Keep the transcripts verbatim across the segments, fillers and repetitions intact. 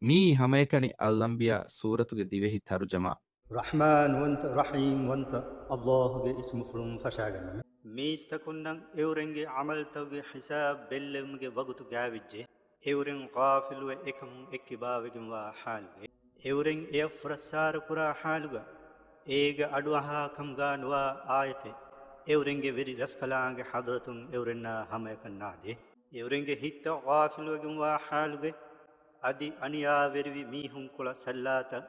މިއީ ހަމައެކަނި އަލްއަންބިޔާ ސޫރަތުގެ ދިވެހި ތަރުޖަމާ. ރަޙްމާންވަންތަ، ރަޙީމްވަންތަ އައްލާހުގެ އިސްމުފުޅުން ފަށާގަންނަމެ. މީސްތަކުންނަށް އެއުރެންގެ ޢަމަލުތަކުގެ ހިސާބު ބެއްލެވުމުގެ ވަގުތު ގާވިއްޖެ. އެއުރެން ޣާފިލުވެ އެކަމުން އެއްކިބާވެގެންވާ ޙާލުގައި، އެއުރެން އެއަށް ފުރައްސާރަކުރާ ޙާލުގަ، އޭގެ އަޑުއަހާ ކަމުގަ ނުވާ އާޔަތެއް އެއުރެންގެ ވެރި ރަސްކަލާނގެ ޙަޟްރަތުން އެއުރެންނާ ހަމަޔަކަށް ނާދޭ. އެއުރެންގެ ހިތްތައް ޣާފިލުވެގެންވާ ޙާލުގައި، އަދި އަނިޔާވެރިވި މީހުންކޮޅަށް ސައްލާތައް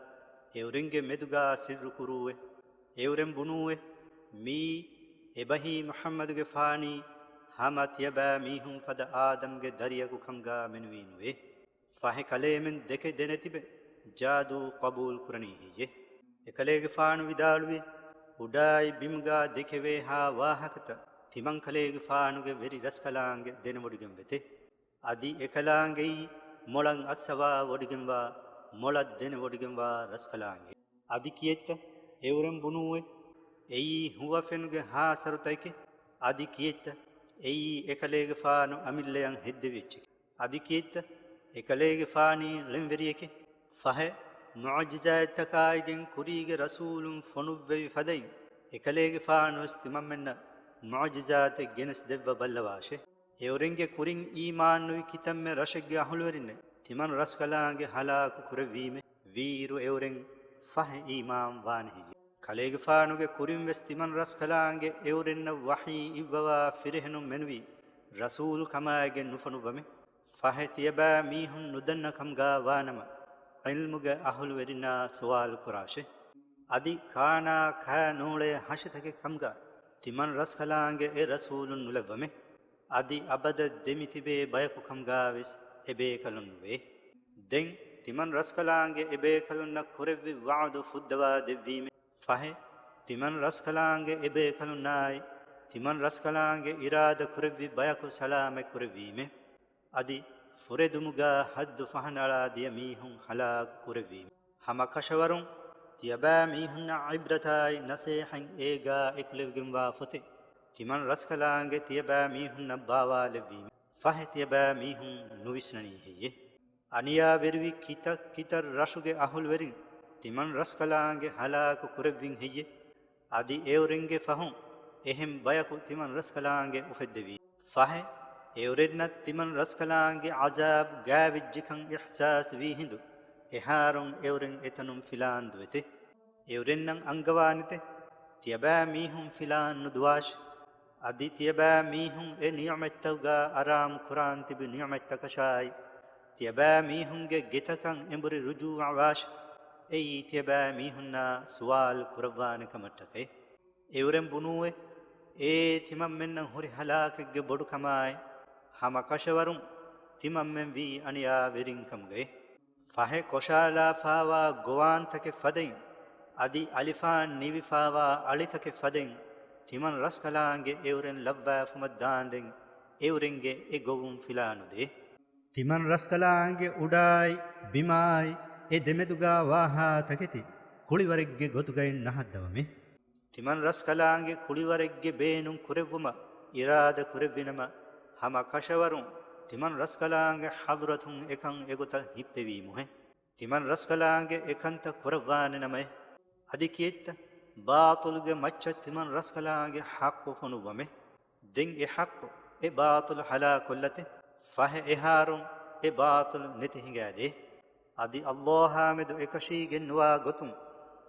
އެއުރެންގެ މެދުގަ ސިއްރުކުރޫއެ. އެއުރެން ބުނޫއެ، މިއީ އެބަހީ މުޙައްމަދުގެފާނީ ހަމަ ތިޔަބައިމީހުން ފަދަ އާދަމްގެ ދަރިޔަކު ކަމުގަ މެނުވީނުވޭ. ފަހެ ކަލޭމެން ދެކެ ދެނެތިބެ ޖާދޫ ޤަބޫލު ކުރަނީ ހެއްޔެ؟ އެކަލޭގެފާނު ވިދާޅުވި، އުޑާއި ބިމުގަ ދެކެވޭހާ ވާހަކަތައް ތިމަންކަލޭގެފާނުގެ ވެރި ރަސްކަލާނގެ ދެނެވޮޑިގެން ވެތެ. އަދި އެކަލާނގެއީ މޮޅަށް އައްސަވާ ވޮޑިގެންވާ، މޮޅަށް ދެނެވޮޑިގެންވާ ރަސްކަލާނގެ. އަދި ކިއެއްތަ އެއުރެން ބުނޫއެ، އެއީ ހުވަފެނުގެ ހާސަރުތަކެކެ؟ އަދި ކިއެއްތަ އެއީ އެކަލޭގެފާނު އަމިއްލަޔަށް ހެއްދެވި އެއްޗެކެ؟ އަދި ކިއެއްތަ އެކަލޭގެފާނީ ޅެންވެރިއެކެ؟ ފަހެ، މުޢުޖިޒާތްތަކާއިގެން ކުރީގެ ރަސޫލުން ފޮނުއްވެވި ފަދައިން، އެކަލޭގެފާނުވެސް ތިމަންމެންނަށް މުޢުޖިޒާތެއް ގެނެސް ދެއްވަ ބައްލަވާށެ. އެއުރެންގެ ކުރިން އީމާންނުވި ކިތަންމެ ރަށެއްގެ އަހުލުވެރިންނެއް ތިމަން ރަސްކަލާނގެ ހަލާކު ކުރެއްވީމެ. ވީއިރު އެއުރެން ފަހެ އީމާން ވާނެ ހެއްޔެ؟ ކަލޭގެފާނުގެ ކުރިން ވެސް ތިމަން ރަސްކަލާނގެ އެއުރެންނަށް ވަޙީ އިއްވަވާ ފިރިހެނުން މެނުވީ، ރަސޫލު ކަމާއިގެން ނުފޮނުއްވަމެ. ފަހެ ތިޔަބައިމީހުން ނުދަންނަ ކަމުގަ ވާނަމަ، ޢިލްމުގެ އަހުލުވެރިންނާ ސުވާލު ކުރާށެ. އަދި ކާނާ ކާ ނޫޅޭ ހަށިތަކެއް ކަމުގަ ތިމަން ރަސްކަލާނގެ އެ ރަސޫލުން ނުލައްވަމެ. އަދި އަބަދަށް ދެމިތިބޭ ބަޔަކު ކަމުގަވެސް އެބޭކަލުން ނުވޭ. ދެން ތިމަން ރަސްކަލާނގެ އެބޭކަލުންނަށް ކުރެއްވި ވަޢުދު ފުއްދަވާ ދެއްވީމެ. ފަހެ، ތިމަން ރަސްކަލާނގެ އެބޭކަލުންނާއި، ތިމަން ރަސްކަލާނގެ އިރާދަ ކުރެއްވި ބަޔަކު ސަލާމަތް ކުރެއްވީމެ. އަދި ފުރެދުމުގަ ހައްދު ފަހަނައަޅާ ދިޔަ މީހުން ހަލާކު ކުރެއްވީމެ. ހަމަ ކަށަވަރުން ތިޔަބައިމީހުންނަށް ޢިބްރަތާއި ނަސޭހަތް އޭގާ އެކުލެވިގެންވާ ފޮތެއް ތިމަން ރަސްކަލާނގެ ތިޔަބައިމީހުންނަށް ބާވާލެއްވީމެ. ފަހެ ތިޔަބައިމީހުން ނުވިސްނަނީ ހެއްޔެ؟ އަނިޔާވެރިވި ކިތައް ކިތައް ރަށުގެ އަހުލުވެރިން ތިމަން ރަސްކަލާނގެ ހަލާކު ކުރެއްވިން ހެއްޔެ؟ އަދި އެއުރެންގެ ފަހުން އެހެން ބަޔަކު ތިމަން ރަސްކަލާނގެ އުފެއްދެވީ. ފަހެ، އެއުރެންނަށް ތިމަން ރަސްކަލާނގެ ޢަޒާބު ގާވިއްޖެކަން އިޙްސާސް ވީހިނދު، އެހާރުން އެއުރެން އެތަނުން ފިލާންދުވެތެ. އެއުރެންނަށް އަންގަވާނެތެ، ތިޔަބައިމީހުން ފިލާން ނުދުވާށި. އަދި ތިޔަބައިމީހުން އެ ނިޢުމަތްތަކުގަ އަރާމު ކުރާން ތިބި ނިޢުމަތްތަކަށާއި، ތިޔަބައިމީހުންގެ ގެތަކަށް އެނބުރި ރުޖޫޢަވާށި. އެއީ ތިޔަބައިމީހުންނާ ސުވާލު ކުރައްވާނެ ކަމަށްޓަކައި. އެއުރެން ބުނޫއެ، އޭ ތިމަންމެންނަށް ހުރި ހަލާކެއްގެ ބޮޑުކަމާއި، ހަމަ ކަށަވަރުން ތިމަންމެން ވީ އަނިޔާވެރިން ކަމުގައި. ފަހެ ކޮށާލާފާވާ ގޮވާންތަކެއް ފަދައިން، އަދި އަލިފާން ނިވިފާވާ އަޅިތަކެއް ފަދައިން، ތިމަން ރަސްކަލާނގެ އެއުރެން ލައްވާފުމަށް ދާންދެން، އެއުރެންގެ އެ ގޮވުން ފިލާނުދޭ. ތިމަން ރަސްކަލާނގެ އުޑާއި، ބިމާއި، އެ ދެމެދުގާ ވާހާ ތަކެތި ކުޅިވަރެއްގެ ގޮތުގައި ނަހައްދަވަމެ. ތިމަން ރަސްކަލާނގެ ކުޅިވަރެއްގެ ބޭނުން ކުރެއްވުމަށް އިރާދަ ކުރެއްވިނަމަ، ހަމަ ކަށަވަރުން ތިމަން ރަސްކަލާނގެ ޙަޟްރަތުން އެކަން އެގޮތަށް ހިއްޕެވީމުހެން. ތިމަން ރަސްކަލާނގެ އެކަންތައް ކުރައްވާނެ ނަމައެ. އަދި ކިއެއްތަ؟ ބާޠިލުގެ މައްޗަށް ތިމަން ރަސްކަލާނގެ ޙައްޤު ފޮނުއްވަމެ. ދެން އެ ޙައްޤު އެ ބާޠިލު ހަލާކޮށްލަތި. ފަހެ އެހާރުން އެ ބާޠިލު ނެތި ހިނގާދޭ. އަދި ﷲ އާމެދު އެކަށީގެން ނުވާ ގޮތުން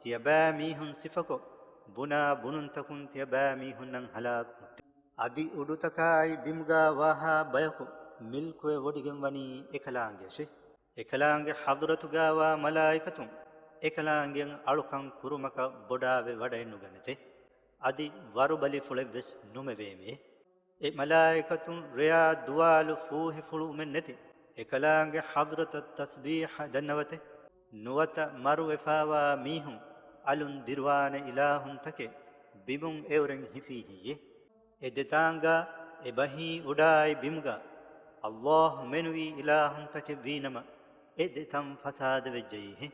ތިޔަބައިމީހުން ސިފަކޮށް، ބުނާ ބުނުންތަކުން ތިޔަބައިމީހުންނަށް ހަލާކު ހުއްޓޭ. އަދި އުޑުތަކާއި ބިމުގާ ވާހާ ބަޔަކު މިލްކުވެ ވޮޑިގެން ވަނީ އެކަލާނގެއަށޭ. އެކަލާނގެ ޙަޟްރަތުގާވާ މަލާއިކަތުން އެކަލާނގެއަށް އަޅުކަން ކުރުމަކަށް ބޮޑާވެ ވަޑައެއްނުގަނެތެ. އަދި ވަރުބަލިފުޅެއްވެސް ނުމެވޭމެ. އެ މަލާއިކަތުން ރެޔާ ދުވާލު ފޫހިފުޅުވުމެއްނެތި އެކަލާނގެ ޙަޟްރަތަށް ތަސްބީޙަ ދަންނަވަތެ. ނުވަތަ މަރުވެފާވާ މީހުން އަލުން ދިރުވާނެ އިލާހުންތަކެއް ބިމުން އެއުރެން ހިފީ ހެއްޔެ؟ އެ ދެތާނގާ އެބަހީ އުޑާއި ބިމުގާ ﷲ މެނުވީ އިލާހުންތަކެއް ވީނަމަ، އެ ދެތަން ފަސާދަވެއްޖައީހެ.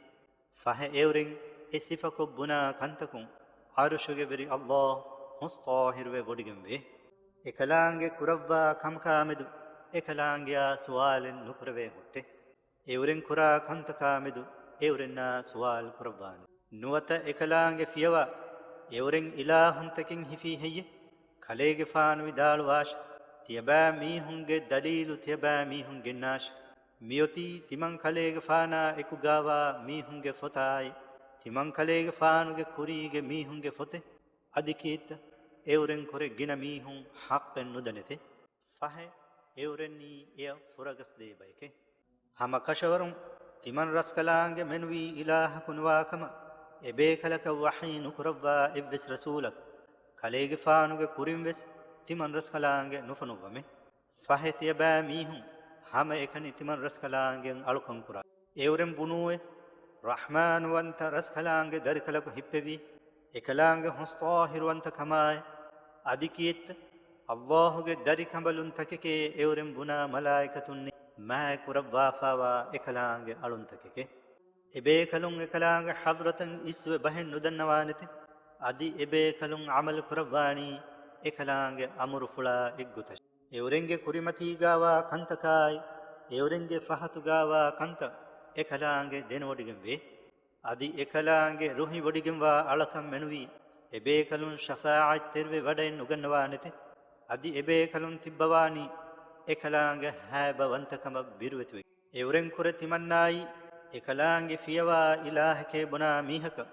ފަހެ އެއުރެން އެ ސިފަކޮށް ބުނާ ކަންތަކުން ޢަރުޝުގެ ވެރި ﷲ ހުސް ޠާހިރުވެ ވޮޑިގެންވޭ. އެކަލާނގެ ކުރައްވާ ކަމަކާމެދު އެކަލާނގެއާ ސުވާލެއް ނުކުރެވޭ ހުއްޓެ. އެއުރެން ކުރާ ކަންތަކާމެދު އެއުރެންނާ ސުވާލު ކުރައްވާނެ. ނުވަތަ އެކަލާނގެ ފިޔަވާ އެއުރެން އިލާހުންތަކެއް ހިފީ ހެއްޔެ؟ ކަލޭގެފާނު ވިދާޅުވާށި، ތިޔަބައިމީހުންގެ ދަލީލު ތިޔަބައިމީހުން ގެންނާށި. މިއޮތީ ތިމަން ކަލޭގެފާނާ އެކުގާވާ މީހުންގެ ފޮތާއި، ތިމަން ކަލޭގެފާނުގެ ކުރީގެ މީހުންގެ ފޮތެއް. އަދި ކީއްތަ؟ އެއުރެން ކުރެ ގިނަ މީހުން ޙައްޤެއް ނުދަނެތެ. ފަހެ، އެއުރެންނީ އެޔަށް ފުރަގަސްދޭ ބަޔެކެ. ހަމަ ކަށަވަރުން ތިމަން ރަސްކަލާނގެ މެނުވީ އިލާހަކު ނުވާކަމަށް އެބޭކަލަކަށް ވަޙީ ނުކުރައްވާ އެއްވެސް ރަސޫލަކު ކަލޭގެފާނުގެ ކުރިންވެސް ތިމަން ރަސްކަލާނގެ ނުފޮނުއްވަމެ. ފަހެ ތިޔަބައިމީހުން ހަމައެކަނި ތިމަން ރަސްކަލާނގެން އަޅުކަންކުރާ. އެއުރެން ބުނޫއެ، ރަޙްމާންވަންތަ ރަސްކަލާނގެ ދަރިކަލަކު ހިއްޕެވީ އެކަލާނގެ ހުސް ޠާހިރުވަންތަ ކަމާއި، އަދި ކީއްތަ؟ ﷲ ގެ ދަރިކަނބަލުންތަކެކޭ އެއުރެން ބުނާ މަލާއިކަތުންނި މާތް ކުރައްވާފާވާ އެކަލާނގެ އަޅުންތަކެކޭ. އެބޭކަލުން އެކަލާނގެ ޙަޟްރަތަށް އިސްވެ ބަހެއް ނުދަންނަވާނެތެ. އަދި އެބޭކަލުން ޢަމަލު ކުރައްވާނީ އެކަލާނގެ އަމުރުފުޅާ އެއްގޮތަށް. އެއުރެންގެ ކުރިމަތީގާވާ ކަންތަކާއި، އެއުރެންގެ ފަހަތުގާވާ ކަންތައް އެކަލާނގެ ދެނެވޮޑިގެންވޭ. އަދި އެކަލާނގެ ރުހިވޮޑިގެންވާ އަޅަކަށް މެނުވީ އެބޭކަލުން ޝަފާޢަތްތެރިވެ ވަޑައެއް ނުގަންނަވާނެތެ. އަދި އެބޭކަލުން ތިއްބަވާނީ އެކަލާނގެ ހައިބަވަންތަކަމަށް ބިރުވެތިވެ. އެއުރެން ކުރެ ތިމަންނާއީ އެކަލާނގެ ފިޔަވާ އިލާހެކޭ ބުނާ މީހަކަށް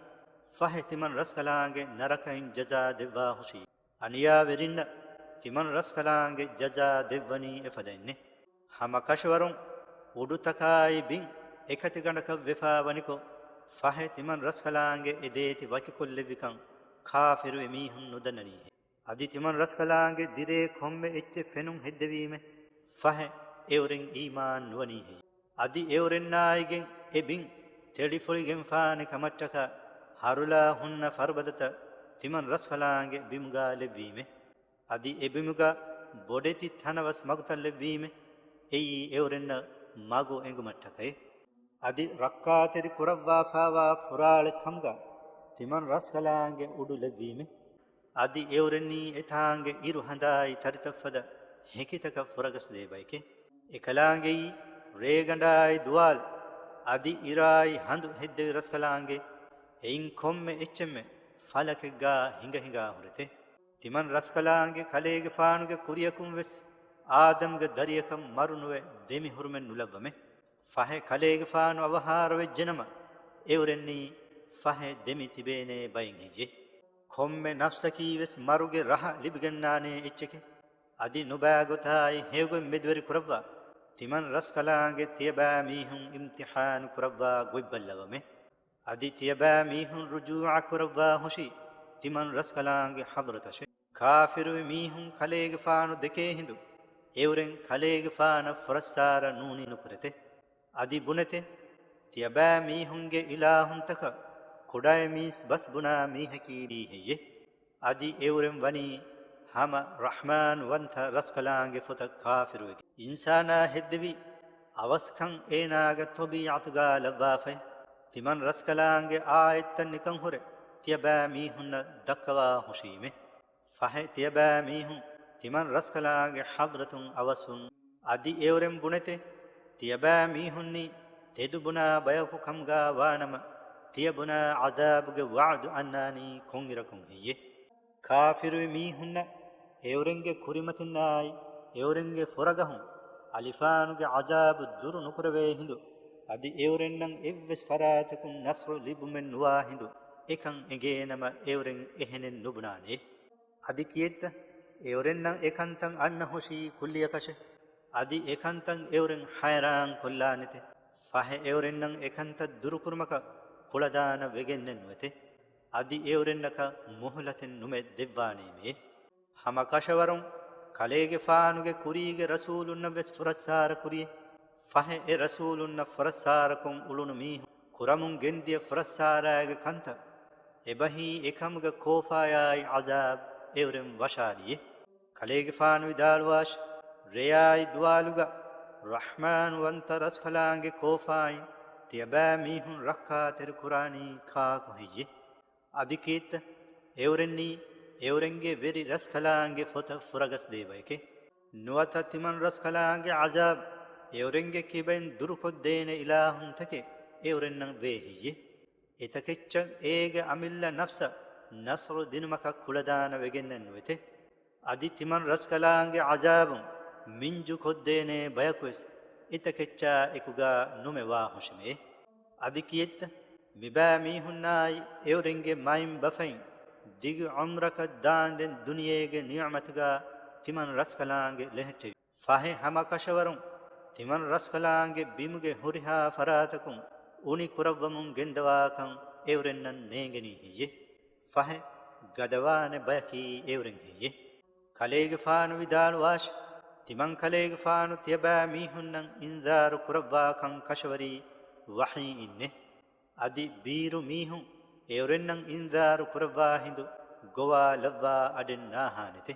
ފަހެ ތިމަން ރަސްކަލާނގެ ނަރަކައިން ޖަޒާ ދެއްވާ ހުށީ. އަނިޔާވެރިންނަށް ތިމަން ރަސްކަލާނގެ ޖަޒާ ދެއްވަނީ އެފަދައިންނެ. ހަމަ ކަށަވަރުން އުޑުތަކާއި ބިން އެކަތިގަނޑަކަށް ވެފާވަނިކޮށް، ފަހެ ތިމަން ރަސްކަލާނގެ އެދޭތި ވަކިކޮށްލެއްވިކަން ކާފިރުވި މީހުން ނުދަންނަނީހެ. އަދި ތިމަން ރަސްކަލާނގެ ދިރޭ ކޮންމެ އެއްޗެއް ފެނުން ހެއްދެވީމެ، ފަހެ އެއުރެން އީމާން ނުވަނީހެއްޔެ؟ އަދި އެއުރެންނާއިގެން އެ ބިން ތެޅިފޮޅިގެންފާނެ ކަމަށްޓަކާ ހަރުލާ ހުންނަ ފަރުބަދަތައް ތިމަން ރަސްކަލާނގެ ބިމުގާ ލެއްވީމެ. އަދި އެބިމުގަ ބޮޑެތި ތަނަވަސް މަގުތައް ލެއްވީމެ، އެއީ އެއުރެންނަށް މަގު އެނގުމަށްޓަކައި. އަދި ރައްކާތެރި ކުރައްވާފާވާ ފުރާޅެއް ކަމުގަ ތިމަން ރަސްކަލާނގެ އުޑު ލެއްވީމެ. އަދި އެއުރެންނީ އެތާނގެ އިރު ހަނދާއި ތަރިތައްފަދަ ހެކިތަކަށް ފުރަގަސްދޭ ބަޔެކެ. އެކަލާނގެއީ ރޭގަނޑާއި ދުވާލު، އަދި އިރާއި ހަނދު ހެއްދެވި ރަސްކަލާނގެ، އެއިން ކޮންމެ އެއްޗެއްމެ ފަލަކެއްގާ ހިނގަ ހިނގާ ހުރެތެ. ތިމަން ރަސްކަލާނގެ ކަލޭގެފާނުގެ ކުރިޔަކުން ވެސް އާދަމްގެ ދަރިޔަކަށް މަރު ނުވެ ދެމި ހުރުމެއް ނުލައްވަމެ. ފަހެ ކަލޭގެފާނު އަވަހާރަވެއްޖެނަމަ، އެއުރެންނީ ފަހެ ދެމި ތިބޭނޭ ބައެއް ހެއްޔެ؟ ކޮންމެ ނަފްސަކީ ވެސް މަރުގެ ރަހަ ލިބިގަންނާނޭ އެއްޗެކެ. އަދި ނުބައި ގޮތާއި ހެޔޮގޮތް މެދުވެރި ކުރައްވާ، ތިމަން ރަސްކަލާނގެ ތިޔަބައިމީހުން އިމްތިޙާނު ކުރައްވާ ގޮތް ބައްލަވަމެ. އަދި ތިޔަބައިމީހުން ރުޖޫޢަ ކުރައްވާ ހުށީ ތިމަން ރަސްކަލާނގެ ޙަޟްރަތަށެ. ކާފިރުވި މީހުން ކަލޭގެފާނު ދެކޭ ހިނދު، އެއުރެން ކަލޭގެފާނަށް ފުރައްސާރަ ނޫނީ ނުކުރެތެ. އަދި ބުނެތެ، ތިޔަބައިމީހުންގެ އިލާހުންތަކަށް ކުޑައިމީސް ބަސް ބުނާ މީހަކީ ހެއްޔެ؟ އަދި އެއުރެން ވަނީ ހަމަ ރަޙްމާން ވަންތަ ރަސްކަލާނގެ ފޮތަށް ކާފިރުވެގެން. އިންސާނާ ހެއްދެވި އަވަސްކަން އޭނާގެ ޠަބީޢަތުގާ ލައްވާފައި، ތިމަން ރަސްކަލާނގެ އާޔަތްތައް ނިކަން ހުރެ ތިޔަބައިމީހުންނަށް ދައްކަވާ ހުށީމެ. ފަހެ ތިޔަބައިމީހުން ތިމަން ރަސްކަލާނގެ ޙަޟްރަތުން އަވަސްވުން. އަދި އެއުރެން ބުނެތެ، ތިޔަބައިމީހުންނީ ތެދުބުނާ ބަޔަކު ކަމުގާ ވާނަމަ، ތިޔަބުނާ ޢަޛާބުގެ ވަޢުދު އަންނާނީ ކޮންއިރަކުން ހެއްޔެ؟ ކާފިރުވި މީހުންނަށް އެއުރެންގެ ކުރިމަތިންނާއި އެއުރެންގެ ފުރަގަހުން އަލިފާނުގެ ޢަޛާބު ދުރު ނުކުރެވޭ ހިނދު، އަދި އެއުރެންނަށް އެއްވެސް ފަރާތަކުން ނަޞްރު ލިބުމެއް ނުވާ ހިނދު، އެކަން އެނގޭނަމަ އެއުރެން އެހެނެއް ނުބުނާނެ. އަދި ކިއެއްތަ؟ އެއުރެންނަށް އެކަންތައް އަންނަ ހުށީ ކުއްލިއަކަށެ. އަދި އެކަންތައް އެއުރެން ހައިރާން ކޮށްލާނެތެ. ފަހެ އެއުރެންނަށް އެކަންތައް ދުރުކުރުމަކަށް ކުޅަދާނަ ވެގެންނެއް ނުވެތެ. އަދި އެއުރެންނަކަށް މުހުލަތެއް ނުމެ ދެއްވާނެމޭ. ހަމަ ކަށަވަރުން ކަލޭގެފާނުގެ ކުރީގެ ރަސޫލުންނަށް ވެސް ފުރައްސާރަ ކުރިއެ. ފަހެ އެ ރަސޫލުންނަށް ފުރައްސާރަކޮށް އުޅުނު މީހުން ކުރަމުން ގެންދިޔަ ފުރައްސާރާގެ ކަންތައް އެބަހީ އެކަމުގެ ކޯފާޔާއި ޢަޒާބް އެއުރެން ވަށާލިއެ. ކަލޭގެފާނު ވިދާޅުވާށި، ރެޔާއި ދުވާލުގަ ރަޙްމާން ވަންތަ ރަސްކަލާނގެ ކޯފާއިން ތިޔަބައިމީހުން ރައްކާތެރި ކުރާނީ ކާކު ހެއްޔެ؟ އަދި ކީއްތަ؟ އެއުރެންނީ އެއުރެންގެ ވެރި ރަސްކަލާނގެ ފޮތަށް ފުރަގަސްދޭ ބަޔެކެ. ނުވަތަ ތިމަން ރަސްކަލާނގެ ޢަޒާބް އެއުރެންގެ ކިބައިން ދުރުކޮށްދޭނެ އިލާހުންތަކެއް އެއުރެންނަށް ވޭ ހެއްޔެ؟ އެތަކެއްޗަށް އޭގެ އަމިއްލަ ނަފްސަށް ނަޞްރު ދިނުމަކަށް ކުޅަދާނަ ވެގެންނެއް ނުވެތެ. އަދި ތިމަން ރަސްކަލާނގެ ޢަޒާބުން މިންޖުކޮށްދޭނޭ ބަޔަކުވެސް އެތަކެއްޗާ އެކުގާ ނުމެ ވާ ހުށީމޭ. އަދި ކިއެއްތަ؟ މިބާ މީހުންނާއި އެއުރެންގެ މައިންބަފައިން ދިގު ޢުމްރަކަށް ދާންދެން ދުނިޔޭގެ ނިޢުމަތުގާ ތިމަން ރަސްކަލާނގެ ލެހެއްޓެވި. ފަހެ ހަމަކަށަވަރުން ތިމަން ރަސްކަލާނގެ ބިމުގެ ހުރިހާ ފަރާތަކުން އުނި ކުރައްވަމުން ގެންދަވާކަން އެއުރެންނަށް ނޭނގެނީ ހެއްޔެ؟ ފަހެ ގަދަވާނެ ބަޔަކީ އެއުރެން ހެއްޔެ؟ ކަލޭގެފާނު ވިދާޅުވާށި، ތިމަން ކަލޭގެފާނު ތިޔަބައިމީހުންނަށް އިންޒާރު ކުރައްވާކަން ކަށަވަރީ ވަޙީ އިންނެ. އަދި ބީރު މީހުން އެއުރެންނަށް އިންޒާރު ކުރައްވާ ހިނދު ގޮވާލައްވާ އަޑެއް ނާހާނެތެ.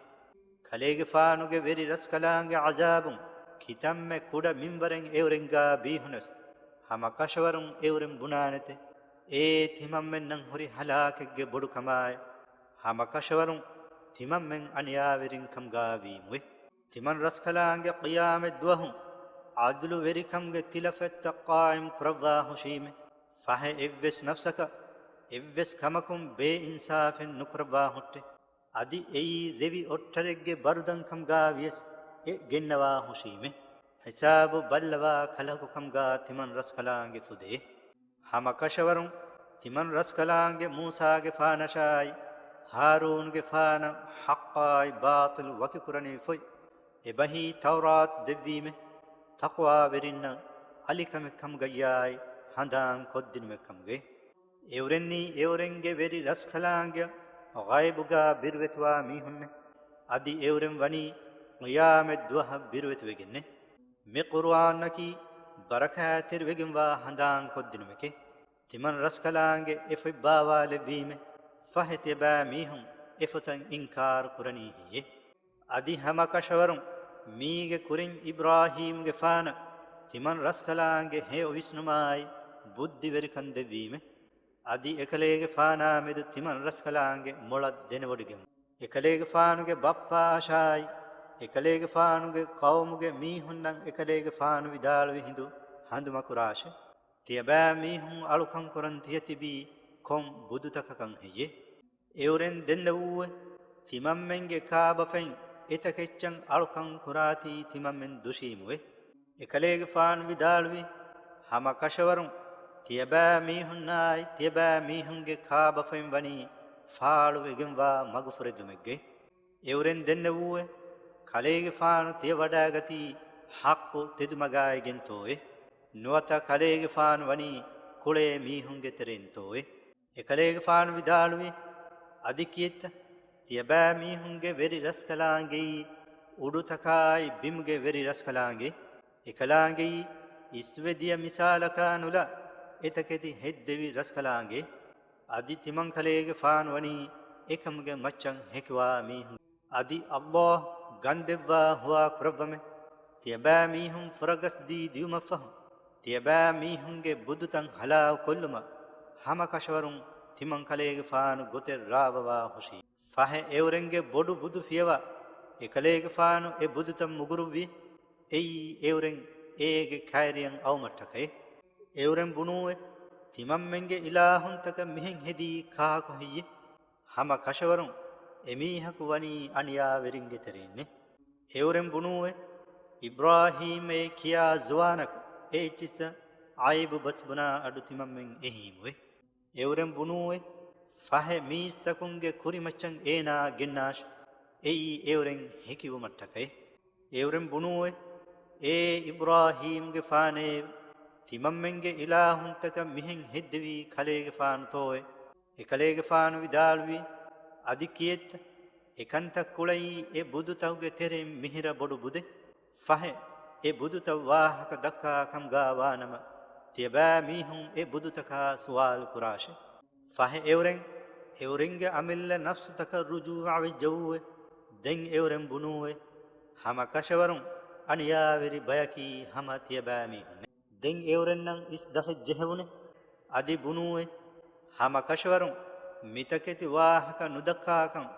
ކަލޭގެފާނުގެ ވެރި ރަސްކަލާނގެ ޢަޒާބުން ކިތަންމެ ކުޑަ މިންވަރެއް އެއުރެންގާ ބީހުނަސް، ހަމަކަށަވަރުން އެއުރެން ބުނާނެތެ، އޭ ތިމަންމެންނަށް ހުރި ހަލާކެއްގެ ބޮޑުކަމާއި، ހަމަކަށަވަރުން ތިމަންމެން އަނިޔާވެރިން ކަމުގާ ވީމުވެ. ތިމަން ރަސްކަލާނގެ ޤިޔާމަތް ދުވަހު ޢަދުލުވެރިކަމުގެ ތިލަފަތްތައް ޤާއިމް ކުރައްވާ ހުށީމެ. ފަހެ އެއްވެސް ނަފްސަކަށް އެއްވެސް ކަމަކުން ބޭއިންސާފެއް ނުކުރައްވާ ހުއްޓެ. އަދި އެއީ ރެވި އޮށްޓަރެއްގެ ބަރުދަން ކަމުގާ ވިޔަސް އެ ގެންނަވާ ހުށީމެ. ހިސާބު ބައްލަވާ ކަލަކު ކަމުގާ ތިމަން ރަސްކަލާނގެ ފުދޭ. ހަމަކަށަވަރުން ތިމަން ރަސްކަލާނގެ މޫސާގެފާނަށާއި، ހާރޫނުގެފާނަށް ޙައްޤާއި ބާޠިލު ވަކިކުރަނިވި ފޮތް، އެބަހީ ތައުރާތު ދެއްވީމެ، ތަޤްވާވެރިންނަށް އަލިކަމެއްކަމުގައްޔާއި ހަނދާން ކޮށްދިނުމެއްކަމުގައި. އެއުރެންނީ އެއުރެންގެ ވެރި ރަސްކަލާނގެ ޣައިބުގާ ބިރުވެތިވާ މީހުންނެ. އަދި އެއުރެން ވަނީ ޤިޔާމަތް ދުވަހަށް ބިރުވެތިވެގެންނެ. މި ޤުރުއާނަކީ ބަރަކާތްތެރިވެގެންވާ ހަނދާން ކޮށްދިނުމެކޭ. ތިމަން ރަސްކަލާނގެ އެފޮތް ބާވާލެއްވީމެ، ފަހެ ތިޔަބައިމީހުން އެފޮތަށް އިންކާރު ކުރަނީ ހެއްޔެ؟ އަދި ހަމަކަށަވަރުން މީގެ ކުރިން އިބްރާހީމްގެފާނަށް ތިމަން ރަސްކަލާނގެ ހެޔޮ ވިސްނުމާއި ބުއްދިވެރިކަން ދެއްވީމެ. އަދި އެކަލޭގެފާނާ މެދު ތިމަން ރަސްކަލާނގެ މޮޅަށް ދެނެވޮޑިގެން. އެކަލޭގެފާނުގެ ބައްޕައަށާއި، އެކަލޭގެފާނުގެ ޤައުމުގެ މީހުންނަށް އެކަލޭގެފާނު ވިދާޅުވި ހިނދު ހަނދުމަކުރާށެ. ތިޔަބައިމީހުން އަޅުކަން ކުރަން ތިޔަތިބީ ކޮން ބުދުތަކަކަށް ހެއްޔެ؟ އެއުރެން ދެންނެވޫއެ، ތިމަންމެންގެ ކާބަފައިން އެތަކެއްޗަށް އަޅުކަން ކުރާތީ ތިމަންމެން ދުށީމުވެ. އެކަލޭގެފާނު ވިދާޅުވި، ހަމަކަށަވަރުން ތިޔަބައިމީހުންނާއި ތިޔަބައިމީހުންގެ ކާބަފައިން ވަނީ ފާޅުވެގެންވާ މަގުފުރެދުމެއްގައި. އެއުރެން ދެންނެވޫއެ، ކަލޭގެފާނު ތިޔަވަޑައިގަތީ ޙައްޤު ތެދުމަގާއިގެންތޯއެ؟ ނުވަތަ ކަލޭގެފާނު ވަނީ ކުޅޭ މީހުންގެ ތެރެއިންތޯއެ؟ އެކަލޭގެފާނު ވިދާޅުވި، އަދި ކިއެއްތަ؟ ތިޔަބައިމީހުންގެ ވެރި ރަސްކަލާނގެއީ އުޑުތަކާއި ބިމުގެ ވެރި ރަސްކަލާނގެ، އެކަލާނގެއީ އިސްވެ ދިޔަ މިސާލަކާ ނުލާ އެތަކެތި ހެއްދެވި ރަސްކަލާނގެ. އަދި ތިމަން ކަލޭގެފާނު ވަނީ އެކަމުގެ މައްޗަށް ހެކިވާ މީހުން. އަދި ﷲ ގަންދެއްވާ ހުވާ ކުރައްވަމެ، ތިޔަބައިމީހުން ފުރަގަސްދީ ދިއުމަށްފަހު، ތިޔަބައިމީހުންގެ ބުދުތައް ހަލާކުކޮށްލުމަށް ހަމަކަށަވަރުން ތިމަން ކަލޭގެފާނު ގޮތެއް ރާވަވާ ހުށީ. ފަހެ އެއުރެންގެ ބޮޑު ބުދު ފިޔަވާ، އެކަލޭގެފާނު އެ ބުދުތައް މުގުރުއްވި، އެއީ އެއުރެން އޭގެ ކައިރިއަށް އައުމަށްޓަކައި. އެއުރެން ބުނޫއެ، ތިމަންމެންގެ އިލާހުންތަކަށް މިހެން ހެދީ ކާކު ހެއްޔެ؟ ހަމަ ކަށަވަރުން އެމީހަކު ވަނީ އަނިޔާވެރިންގެ ތެރެއިންނެ. އެއުރެން ބުނޫއެ، އިބްރާހީމް އޭ ކިޔާ ޒުވާނަކު އެ އެއްޗިއްސަށް އައިބު ބަސްބުނާ އަޑު ތިމަންމެން އެހީމުވެ. އެއުރެން ބުނޫއެ، ފަހެ މީސްތަކުންގެ ކުރިމައްޗަށް އޭނާ ގެންނާށި، އެއީ އެއުރެން ހެކިވުމަށްޓަކައި. އެއުރެން ބުނޫއެ، އޭ އިބްރާހީމްގެފާނޭ، ތިމަންމެންގެ އިލާހުންތަކަށް މިހެން ހެއްދެވީ ކަލޭގެފާނުތޯއެ؟ އެކަލޭގެފާނު ވިދާޅުވީ، އަދި ކިއެއްތަ؟ އެކަންތައް ކުޅައީ އެ ބުދުތަކުގެ ތެރެއިން މިހިރަ ބޮޑު ބުދެއް. ފަހެ، އެ ބުދުތައް ވާހަކަ ދައްކާ ކަމުގާ ވާނަމަ، ތިޔަބައިމީހުން އެ ބުދުތަކާ ސުވާލު ކުރާށެ. ފަހެ އެއުރެން، އެއުރެންގެ އަމިއްލަ ނަފްސުތަކަށް ރުޖޫޢަވެއްޖައޫއެ، ދެން އެއުރެން ބުނޫއެ، ހަމަ ކަށަވަރުން އަނިޔާވެރި ބަޔަކީ ހަމަ ތިޔަބައިމީހުންނޭ. ދެން އެއުރެންނަށް އިސް ދަށެއް ޖެހެވުނެ. އަދި ބުނޫއެ، ހަމަ ކަށަވަރުން މިތަކެތި ވާހަކަ ނުދައްކާކަން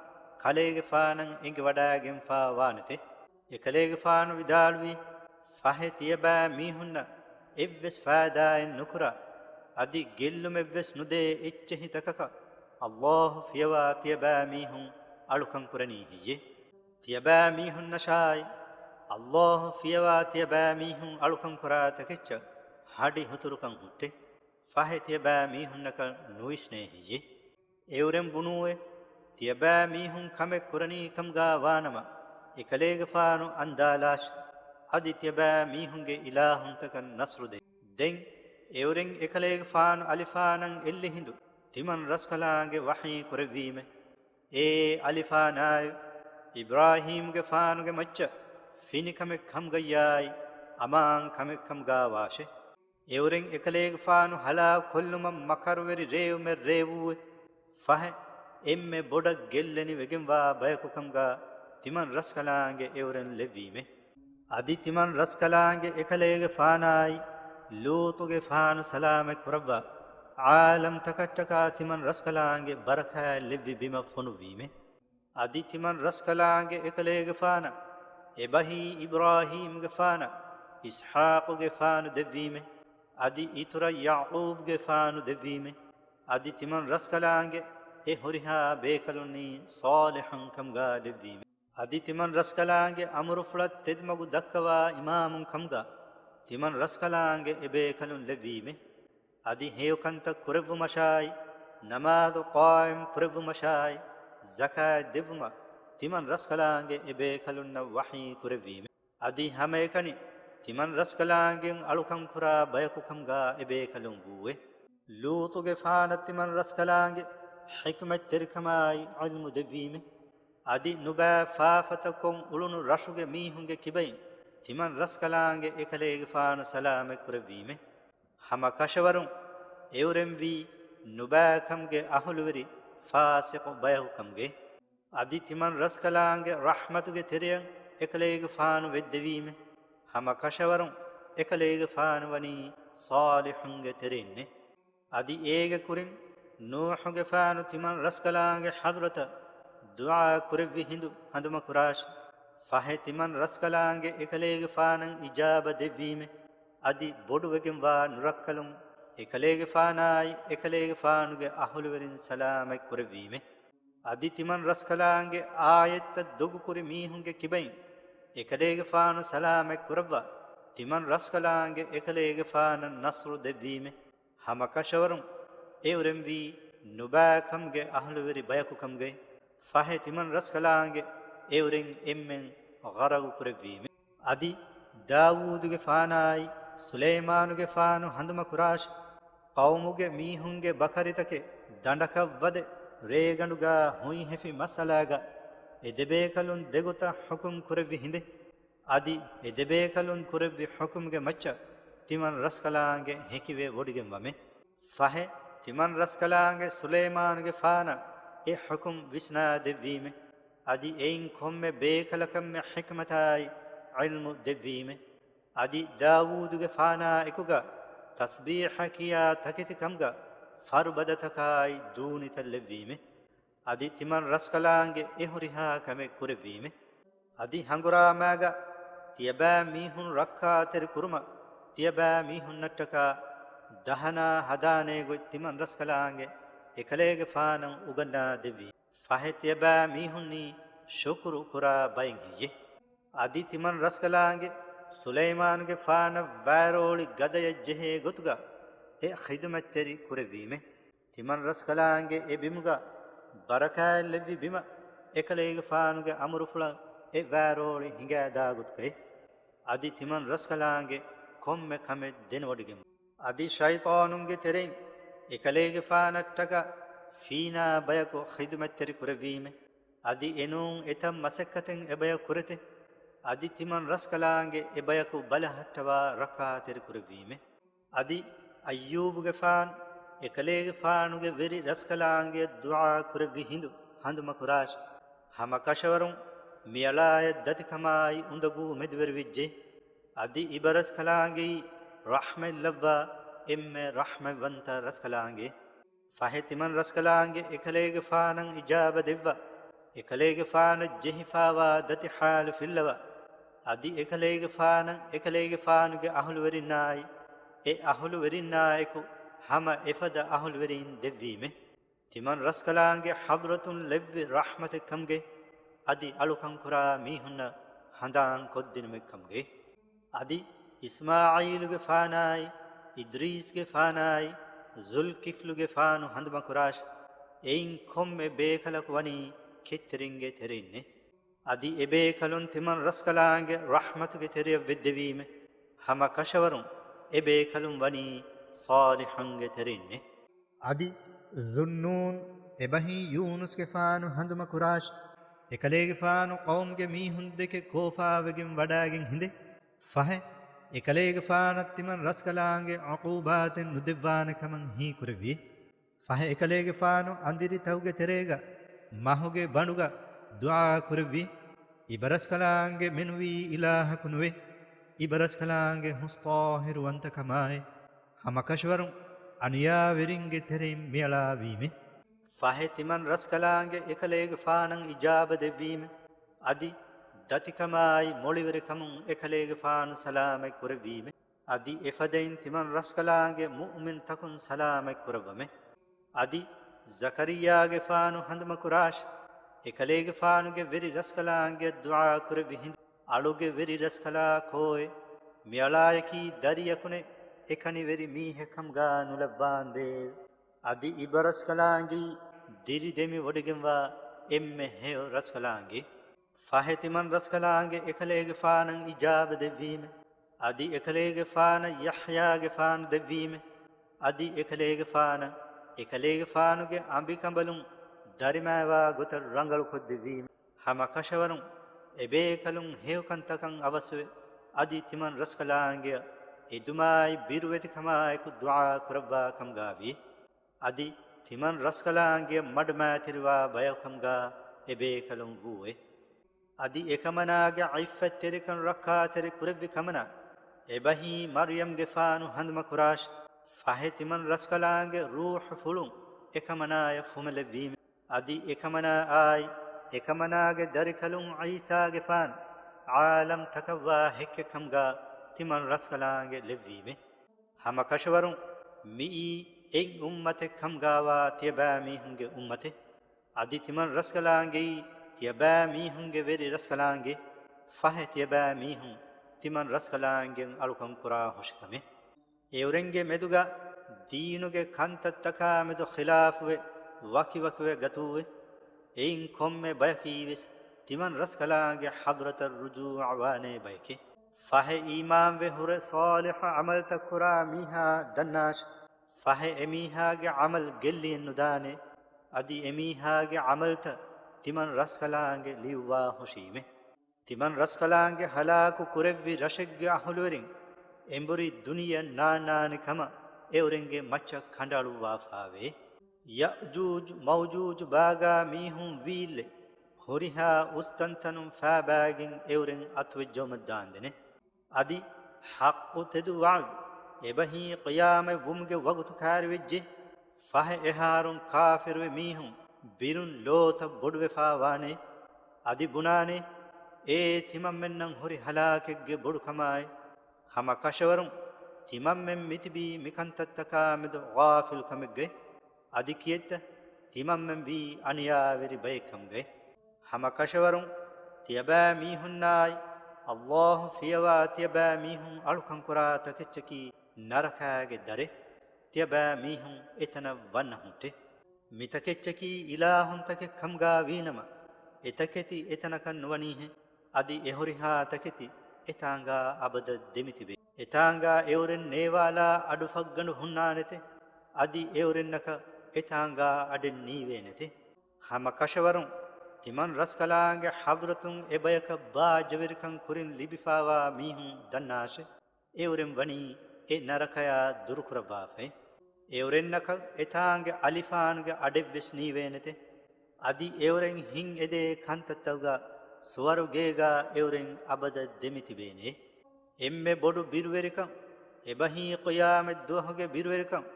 ކަލޭގެފާނަށް އެނގިވަޑައިގެންފާ ވާނެތެ. އެކަލޭގެފާނު ވިދާޅުވީ، ފަހެ ތިޔަބައިމީހުންނަށް އެއްވެސް ފައިދާއެއް ނުކުރާ، އަދި ގެއްލުމެއްވެސް ނުދޭ އެއްޗެހިތަކަކަށް ﷲ ފިޔަވާ ތިޔަބައިމީހުން އަޅުކަން ކުރަނީ ހެއްޔޭ؟ ތިޔަބައިމީހުންނަށާއި ﷲ ފިޔަވާ ތިޔަބައިމީހުން އަޅުކަން ކުރާ ތަކެއްޗަށް ހަޑި ހުތުރުކަން ހުއްޓޭ. ފަހެ ތިޔަބައިމީހުންނަކަށް ނުވިސްނޭ ހެއްޔޭ؟ އެއުރެން ބުނޫއޭ، ތިޔަބައިމީހުން ކަމެއް ކުރަނީ ކަމުގަ ވާނަމަ، އެކަލޭގެފާނު އަންދާލާށި! އަދި ތިޔަބައިމީހުންގެ އިލާހުންތަކަށް ނަޞްރު ދޭ. ދެން އެއުރެން އެކަލޭގެފާނު އަލިފާނަށް އެއްލި ހިނދު ތިމަން ރަސްކަލާނގެ ވަޙީ ކުރެއްވީމެ. އޭ އަލިފާނާއި، އިބްރާހީމުގެފާނުގެ މައްޗަށް ފިނިކަމެއް ކަމުގައްޔާއި، އަމާން ކަމެއް ކަމުގަ ވާށޭ! އެއުރެން އެކަލޭގެފާނު ހަލާކުކޮށްލުމަށް މަކަރުވެރި ރޭވުމެއް ރޭވޫއެ. ފަހެ، އެންމެ ބޮޑަށް ގެއްލެނި ވެގެންވާ ބަޔަކު ކަމުގަ ތިމަން ރަސްކަލާނގެ އެއުރެން ލެއްވީމެ. އަދި ތިމަން ރަސްކަލާނގެ އެކަލޭގެފާނާއި، ލޫޠުގެފާނު ސަލާމަތް ކުރައްވާ، ޢާލަމްތަކަށްޓަކާ ތިމަން ރަސްކަލާނގެ ބަރަކާތް ލެއްވި ބިމަށް ފޮނުއްވީމެ. އަދި ތިމަން ރަސްކަލާނގެ އެކަލޭގެފާނަށް އެބަހީ އިބްރާހީމުގެފާނަށް އިސްޙާޤުގެފާނު ދެއްވީމެ. އަދި އިތުރަށް ޔަޢުޤޫބުގެފާނު ދެއްވީމެ. އަދި ތިމަން ރަސްކަލާނގެ އެ ހުރިހާ ބޭކަލުންނީ ޞާލިޙުން ކަމުގަ ލެއްވީމެ. އަދި ތިމަން ރަސްކަލާނގެ އަމުރުފުޅަށް ތެދުމަގު ދައްކަވާ އިމާމުން ކަމުގަ ތިމަން ރަސްކަލާނގެ އެބޭކަލުން ލެއްވީމެ. އަދި ހެޔޮކަންތައް ކުރެއްވުމަށާއި، ނަމާދު ޤާއިމް ކުރެއްވުމަށާއި، ޒަކާތް ދެއްވުމަށް ތިމަން ރަސްކަލާނގެ އެބޭކަލުންނަށް ވަޙީ ކުރެއްވީމެ. އަދި ހަމައެކަނި ތިމަން ރަސްކަލާނގެން އަޅުކަން ކުރާ ބަޔަކު ކަމުގަ އެބޭކަލުން ވޫއެ. ލޫޠުގެފާނަށް ތިމަން ރަސްކަލާނގެ ޙިކްމަތްތެރިކަމާއި ޢިލްމު ދެއްވީމެ. އަދި ނުބައި ފާފަތަކުން އުޅުނު ރަށުގެ މީހުންގެ ކިބައިން ތިމަން ރަސްކަލާނގެ އެކަލޭގެފާނު ސަލާމަތް ކުރެއްވީމެ. ހަމަ ކަށަވަރުން އެއުރެންވީ ނުބައިކަމުގެ އަހުލުވެރި ފާސިޤު ބަޔަކު ކަމުގައި. އަދި ތިމަން ރަސްކަލާނގެ ރަޙްމަތުގެ ތެރެއަށް އެކަލޭގެފާނު ވެއްދެވީމެ. ހަމަ ކަށަވަރުން އެކަލޭގެފާނު ވަނީ ޞާލިޙުންގެ ތެރެއިންނެ. އަދި އޭގެ ކުރިން ނޫޙުގެފާނު ތިމަން ރަސްކަލާނގެ ޙަޟްރަތަށް ދުޢާ ކުރެއްވި ހިނދު ހަނދުމަކުރާށި! ފަހެ ތިމަން ރަސްކަލާނގެ އެކަލޭގެފާނަށް އިޖާބަ ދެއްވީމެ. އަދި ބޮޑުވެގެންވާ ނުރައްކަލުން އެކަލޭގެފާނާއި އެކަލޭގެފާނުގެ އަހުލުވެރިން ސަލާމަތް ކުރެއްވީމެ. އަދި ތިމަން ރަސްކަލާނގެ އާޔަތްތައް ދޮގުކުރި މީހުންގެ ކިބައިން އެކަލޭގެފާނު ސަލާމަތް ކުރައްވާ، ތިމަން ރަސްކަލާނގެ އެކަލޭގެފާނަށް ނަޞްރު ދެއްވީމެ. ހަމަ ކަށަވަރުން އެއުރެންވީ ނުބައިކަމުގެ އަހުލުވެރި ބަޔަކު ކަމުގައި. ފަހެ ތިމަން ރަސްކަލާނގެ އެއުރެން އެންމެން ޣަރަގު ކުރެއްވީމެ. އަދި ދާވޫދުގެފާނާއި ސުލައިމާނުގެފާނު ހަނދުމަކުރާށި! ޤައުމުގެ މީހުންގެ ބަކަރިތަކެއް ދަނޑަކަށް ވަދެ، ރޭގަނޑުގަ ހުއިހެފި މައްސަލާގަ އެ ދެބޭކަލުން ދެގޮތަށް ޙުކުމް ކުރެއްވި ހިނދެއް. އަދި އެ ދެބޭކަލުން ކުރެއްވި ޙުކުމްގެ މައްޗަށް ތިމަން ރަސްކަލާނގެ ހެކިވެ ވޮޑިގެންވަމެ. ފަހެ ތިމަން ރަސްކަލާނގެ ސުލައިމާނުގެފާނަށް އެ ޙުކުމް ވިސްނާ ދެއްވީމެ. އަދި އެއިން ކޮންމެ ބޭކަލަކަށްމެ ޙިކްމަތާއި ޢިލްމު ދެއްވީމެ. އަދި ދާވޫދުގެފާނާ އެކުގަ ތަސްބީޙަ ކިޔާ ތަކެތި ކަމުގަ ފަރުބަދަތަކާއި ދޫނިތައް ލެއްވީމެ. އަދި ތިމަން ރަސްކަލާނގެ އެ ހުރިހާ ކަމެއް ކުރެއްވީމެ. އަދި ހަނގުރާމާގަ ތިޔަބައިމީހުން ރައްކާތެރި ކުރުމަށް ތިޔަބައިމީހުންނަށްޓަކާ ދަހަނާ ހަދާނޭ ގޮތް ތިމަން ރަސްކަލާނގެ އެކަލޭގެފާނަށް އުގަންނާ ދެއްވީ. ފަހެ ތިޔަބައިމީހުންނީ ޝުކުރު ކުރާ ބައެއް ހެއްޔެ؟ އަދި ތިމަން ރަސްކަލާނގެ ސުލައިމާނުގެފާނަށް ވާރޯޅި ގަދަޔަށް ޖެހޭ ގޮތުގަ އެ ޚިދުމަތްތެރި ކުރެއްވީމެ. ތިމަން ރަސްކަލާނގެ އެ ބިމުގަ ބަރަކާތް ލެއްވި ބިމަށް އެކަލޭގެފާނުގެ އަމުރުފުޅަށް އެ ވާރޯޅި ހިނގާދާ ގޮތުގައި. އަދި ތިމަން ރަސްކަލާނގެ ކޮންމެ ކަމެއް ދެނެވޮޑިގެން. އަދި ޝައިޠާނުންގެ ތެރެއިން އެކަލޭގެފާނަށްޓަކާ ފީނާ ބަޔަކު ޚިދުމަތްތެރި ކުރެއްވީމެ. އަދި އެނޫން އެތައް މަސައްކަތެއް އެބަޔަށް ކުރެތެ. އަދި ތިމަން ރަސްކަލާނގެ އެބަޔަކު ބަލަހައްޓަވާ ރައްކާތެރި ކުރެއްވީމެ. އަދި އައްޔޫބުގެފާނު އެކަލޭގެފާނުގެ ވެރި ރަސްކަލާނގެއަށް ދުޢާ ކުރެއްވި ހިނދު ހަނދުމަކުރާށި! ހަމަ ކަށަވަރުން މިއަޅާޔަށް ދަތިކަމާއި އުނދަގޫ މެދުވެރިވެއްޖެ. އަދި އިބަރަސްކަލާނގެއީ ރަޙްމަތްލައްވާ އެންމެ ރަޙްމަތްވަންތަ ރަސްކަލާނގެ. ފަހެ ތިމަން ރަސްކަލާނގެ އެކަލޭގެފާނަށް އިޖާބަ ދެއްވާ، އެކަލޭގެފާނަށް ޖެހިފާވާ ދަތި ޙާލު ފިއްލަވާ، އަދި އެކަލޭގެފާނަށް އެކަލޭގެފާނުގެ އަހުލުވެރިންނާއި، އެ އަހުލުވެރިންނާއެކު ހަމަ އެފަދަ އަހުލުވެރީން ދެއްވީމެ. ތިމަން ރަސްކަލާނގެ ޙަޟްރަތުން ލެއްވި ރަޙްމަތެއްކަމުގެ، އަދި އަޅުކަންކުރާ މީހުންނަށް ހަނދާން ކޮށްދިނުމެއްކަމުގެ. އަދި އިސްމާޢީލުގެފާނާއި، އިދްރީސްގެފާނާއި، ޒުލްކިފްލުގެފާނު ހަނދުމަކުރާށި، އެއިން ކޮންމެ ބޭކަލަކު ވަނީ ކެތްތެރިންގެ ތެރެއިންނެ. އަދި އެބޭކަލުން ތިމަން ރަސްކަލާނގެ ރަޙްމަތުގެ ތެރެޔަށް ވެއްދެވީމެ. ހަމަ ކަށަވަރުން އެބޭކަލުން ވަނީ ޞާލިޙުންގެ ތެރެއިންނެ. އަދި ޛުންނޫން އެބަހީ ޔޫނުސްގެފާނު ހަނދުމަކުރާށި، އެކަލޭގެފާނު ޤައުމުގެ މީހުންދެކެ ކޯފާވެގެން ވަޑާގެން ހިނދެ. ފަހެ، އެކަލޭގެފާނަށް ތިމަން ރަސްކަލާނގެ ޢުޤޫބާތެއް ނުދެއްވާނެ ކަމަށް ހީކުރެއްވި. ފަހެ އެކަލޭގެފާނު އަނދިރިތަކުގެ ތެރޭގަ މަހުގެ ބަނޑުގަ ދުޢާ ކުރެއްވި، އިބަރަސްކަލާނގެ މެނުވީ އިލާހަކު ނުވެ، އިބަރަސްކަލާނގެ ހުސްޠާހިރުވަންތަކަމާއި، ހަމަކަށަވަރުން އަނިޔާވެރިންގެ ތެރެއިން މިއަޅާވީމެ. ފަހެ ތިމަން ރަސްކަލާނގެ އެކަލޭގެފާނަށް އިޖާބަ ދެއްވީމެ. އަދި ދަތިކަމާއި މޮޅިވެރިކަމުން އެކަލޭގެފާނު ސަލާމަތް ކުރެއްވީމެ. އަދި އެފަދައިން ތިމަން ރަސްކަލާނގެ މުއުމިންތަކުން ސަލާމަތް ކުރައްވަމެ. އަދި ޒަކަރިއްޔާގެފާނު ހަނދުމަކުރާށި، އެކަލޭގެފާނުގެ ވެރި ރަސްކަލާނގެ ދުޢާ ކުރެއްވި ހިނދު، އަޅުގެ ވެރި ރަސްކަލާ ކޯއެ؟ މިއަޅާޔަކީ ދަރިޔަކުނެ އެކަނިވެރި މީހެއްކަމުގާ ނުލައްވާނދޭވެ. އަދި އިބަރަސްކަލާނގީ ދިރިދެމި ވޮޑިގެންވާ އެންމެ ހެޔޮ ރަސްކަލާނގެ. ފަހެ ތިމަން ރަސްކަލާނގެ އެކަލޭގެފާނަށް އިޖާބަ ދެއްވީމެ. އަދި އެކަލޭގެފާނަށް ޔަޙްޔާގެފާނު ދެއްވީމެ. އަދި އެކަލޭގެފާނަށް އެކަލޭގެފާނުގެ އަނބިކަނބަލުން ދަރިމައިވާ ގޮތަށް ރަނގަޅުކޮށްދެއްވީމެ. ހަމަ ކަށަވަރުން އެބޭކަލުން ހެޔޮކަންތަކަށް އަވަސްވެ، އަދި ތިމަން ރަސްކަލާނގެއަށް އެދުމާއި ބިރުވެތިކަމާއެކު ދުޢާ ކުރައްވާ ކަމުގާވި. އަދި ތިމަން ރަސްކަލާނގެއަށް މަޑުމައިތިރިވާ ބަޔަކަމުގާ އެބޭކަލުން ވޫއެ. އަދި އެކަމަނާގެ ޢިއްފަތްތެރިކަން ރައްކާތެރި ކުރެއްވި ކަމަނާ، އެބަހީ މަރްޔަމްގެފާނު ހަނދުމަކުރާށި، ފަހެ ތިމަން ރަސްކަލާނގެ ރޫޙުފުޅުން އެކަމަނާޔަށް ފުމެލެއްވީމެ. އަދި އެކަމަނާއާއި، އެކަމަނާގެ ދަރިކަލުން ޢީސާގެފާނު ޢާލަމްތަކަށްވާ ހެއްކެއްކަމުގާ ތިމަން ރަސްކަލާނގެ ލެއްވީމެ. ހަމަ ކަށަވަރުން މިއީ އެއް އުއްމަތެއް ކަމުގާވާ ތިޔަބައިމީހުންގެ އުއްމަތެއް. އަދި ތިމަން ރަސްކަލާނގެއީ ތިޔަބައިމީހުންގެ ވެރި ރަސްކަލާނގެ. ފަހެ ތިޔަބައިމީހުން ތިމަން ރަސްކަލާނގެން އަޅުކަން ކުރާ ހުށިކަމެއް. އެއުރެންގެ މެދުގަ ދީނުގެ ކަންތައްތަކާމެދު ޚިލާފުވެ، ވަކިވަކިވެ ގަތޫވެ، އެއިން ކޮންމެ ބަޔަކީވެސް ތިމަން ރަސްކަލާނގެ ޙަޟްރަތަށް ރުޖޫޢަވާނޭ ބަޔެކޭ. ފަހެ އީމާންވެ ހުރެ ޞާލިޙު ޢަމަލްތައް ކުރާ މީހާ ދަންނާށި، ފަހެ އެމީހާގެ ޢަމަލް ގެއްލިއެއް ނުދާނެ، އަދި އެމީހާގެ ޢަމަލްތައް ތިމަން ރަސްކަލާނގެ ލިޔުއްވާ ހުށީމެ. ތިމަން ރަސްކަލާނގެ ހަލާކު ކުރެއްވި ރަށެއްގެ އަހުލުވެރިން އެނބުރި ދުނިޔެއަށް ނާންނާނެ ކަމަށް އެއުރެންގެ މައްޗަށް ކަނޑައަޅުއްވާފާވޭ. ޔައުޖޫޖު މައުޖޫޖު ބާގާ މީހުން ވީއްލެ ހުރިހާ އުސްތަންތަނުން ފާބާގެން އެއުރެން އަތުވެއްޖައުމަށް ދާންދެނެ. އަދި ޙައްޤު ތެދު ވަޢުދު އެބަހީ ޤިޔާމަތް ވުމުގެ ވަގުތު ކާރިވެއްޖެ. ފަހެ އެހާރުން ކާފިރުވި މީހުން ބިރުން ލޯތައް ބޮޑުވެފާވާނެ. އަދި ބުނާނެ، އޭ ތިމަންމެންނަށް ހުރި ހަލާކެއްގެ ބޮޑުކަމާއި، ހަމަ ކަށަވަރުން ތިމަންމެން މިތިބީ މިކަންތައްތަކާމެދު ޣާފިލްކަމެއްގައި. އަދި ކިއެއްތަ؟ ތިމަންމެން ވީ އަނިޔާވެރި ބައެއްކަމުގައި. ހަމަ ކަށަވަރުން ތިޔަބައިމީހުންނާއި، ﷲ ފިޔަވާ ތިޔަބައިމީހުން އަޅުކަންކުރާ ތަކެއްޗަކީ ނަރަކާގެ ދަރެއް. ތިޔަބައިމީހުން އެތަނަށް ވަންނަ ހުއްޓެ. މިތަކެއްޗަކީ އިލާހުންތަކެއް ކަމުގާ ވީނަމަ، އެތަކެތި އެތަނަކަށް ނުވަނީހެއް. އަދި އެހުރިހާ ތަކެތި އެތާނގާ އަބަދަށް ދެމިތިބޭ. އެތާނގާ އެއުރެން ނޭވާލާ އަޑުފައްގަނޑު ހުންނާނެތެ. އަދި އެއުރެންނަކަށް އެތާނގާ އަޑެއް ނީވޭނެތެ. ހަމަ ކަށަވަރުން ތިމަން ރަސްކަލާނގެ ޙަޟްރަތުން އެބަޔަކަށް ބާއްޖަވެރިކަން ކުރިން ލިބިފާވާ މީހުން ދަންނާށެ. އެއުރެން ވަނީ އެ ނަރަކަޔާ ދުރުކުރައްވާފައި. އެއުރެންނަކަށް އެތާނގެ އަލިފާނުގެ އަޑެއްވެސް ނީވޭނެތެ. އަދި އެއުރެން ހިތް އެދޭ ކަންތައްތަކުގަ ސުވަރުގޭގާ އެއުރެން އަބަދަށް ދެމިތިބޭނެ. އެންމެ ބޮޑު ބިރުވެރިކަން، އެބަހީ ޤިޔާމަތް ދުވަހުގެ ބިރުވެރިކަން،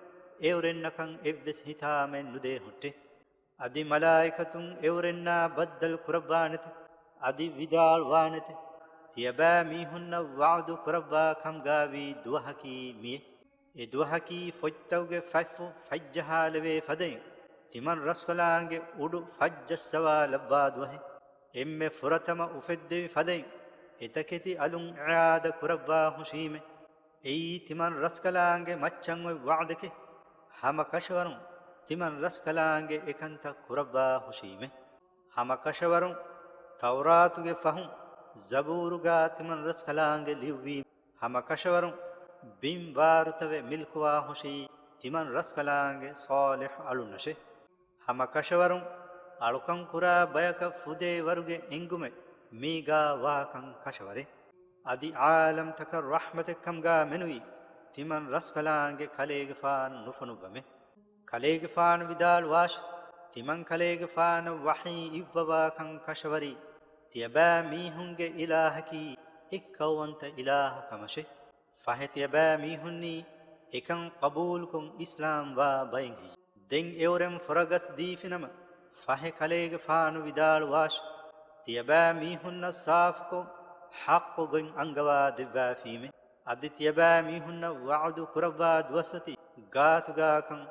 އެއުރެންނަކަށް އެއްވެސް ހިތާމައެއް ނުދޭ ހުއްޓެ. އަދި މަލާއިކަތުން އެއުރެންނާ ބައްދަލު ކުރައްވާނެތެ. އަދި ވިދާޅުވާނެތެ، ތިޔަބައިމީހުންނަށް ވަޢުދު ކުރައްވާ ކަމުގާވީ ދުވަހަކީ މިއެއް. އެ ދުވަހަކީ ފޮތްތަކުގެ ފަތްފުށް ފަތްޖަހާލެވޭ ފަދައިން، ތިމަން ރަސްކަލާނގެ އުޑު ފަތްޖައްސަވާލައްވާ ދުވަހެއް. އެންމެ ފުރަތަމަ އުފެއްދެވި ފަދައިން، އެތަކެތި އަލުން އިޢާދަ ކުރައްވާ ހުށީމެ. އެއީ ތިމަން ރަސްކަލާނގެ މައްޗަށް އޮތް ވަޢުދެކޭ. ހަމަ ކަށަވަރުން ތިމަން ރަސްކަލާނގެ އެކަންތައް ކުރައްވާ ހުށީމެ. ހަމަ ކަށަވަރުން ތައުރާތުގެ ފަހުން، ޒަބޫރުގާ ތިމަން ރަސްކަލާނގެ ލިޔުއްވީ. ހަމަ ކަށަވަރުން ބިން ވާރުތަވެ މިލްކުވާ ހުށީ ތިމަން ރަސްކަލާނގެ ޞާލިޙު އަޅުންނަށޭ. ހަމަ ކަށަވަރުން އަޅުކަން ކުރާ ބަޔަކަށް ފުދޭ ވަރުގެ އެނގުމެއް މީގާ ވާކަން ކަށަވަރޭ. އަދި އާލަމްތަކަށް ރަޙްމަތެއްކަމުގާ މެނުވީ ތިމަން ރަސްކަލާނގެ ކަލޭގެފާނު ނުފޮނުއްވަމޭ. ކަލޭގެފާނު ވިދާޅުވާށި، ތިމަން ކަލޭގެފާނަށް ވަޙީ އިއްވަވާކަން ކަށަވަރީ، ތިޔަބައިމީހުންގެ އިލާހަކީ އެއްކައުވަންތަ އިލާހު ކަމަށޭ. ފަހެ ތިޔަބައިމީހުންނީ އެކަން ޤަބޫލުކޮށް އިސްލާމްވާ ބައެއް ހެއްޔެވެ؟ ދެން އެއުރެން ފުރަގަސް ދީފިނަމަ، ފަހެ ކަލޭގެފާނު ވިދާޅުވާށި، ތިޔަބައިމީހުންނަށް ސާފުކޮށް ޙައްޤު ގޮތް އަންގަވާ ދެއްވާފީމޭ. އަދި ތިޔަބައިމީހުންނަށް ވަޢުދު ކުރައްވާ ދުވަސްއޮތީ ގާތުގާކަން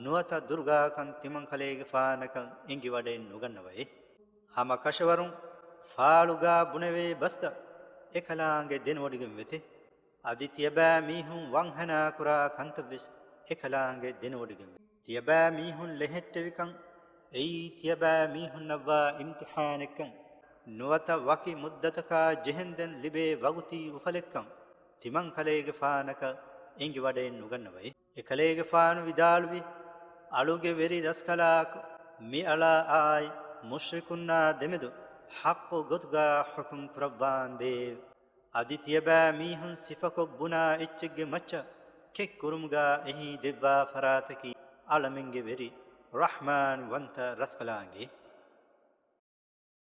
ނުވަތަ ދުރުގާކަން ތިމަން ކަލޭގެފާނަކަށް އެނގިވަޑައެއް ނުގަންނަވައޭ. ހަމަ ކަށަވަރުން ފާޅުގާ ބުނެވޭ ބަސްތައް އެކަލާނގެ ދެނެވޮޑިގެން ވެތޭ. އަދި ތިޔަބައިމީހުން ވަންހަނާ ކުރާ ކަންތައްވެސް އެކަލާނގެ ދެނެވޮޑިގެން ވޭ. ތިޔަބައިމީހުން ލެހެއްޓެވިކަން އެއީ ތިޔަބައިމީހުންނަށްވާ އިމްތިޙާނެއްކަން ނުވަތަ ވަކި މުއްދަތަކާ ޖެހެންދެން ލިބޭ ވަގުތީ އުފަލެއްކަން ތިމަން ކަލޭގެފާނަކަށް އެނގިވަޑައެއް ނުގަންނަވައޭ. އެކަލޭގެފާނު ވިދާޅުވި، އަޅުގެ ވެރި ރަސްކަލާކޮ، މި އަޅާ އާއި މުޝްރިކުންނާ ދެމެދު ޙައްޤު ގޮތުގާ ޙުކުމް ކުރައްވާނދޭވެ! އަދި ތިޔަބައިމީހުން ސިފަކޮށް ބުނާ އެއްޗެއްގެ މައްޗަށް ކެއްކުރުމުގާ އެހީ ދެއްވާ ފަރާތަކީ އަޅަމެންގެ ވެރި ރަޙްމާން ވަންތަ ރަސްކަލާނގެ.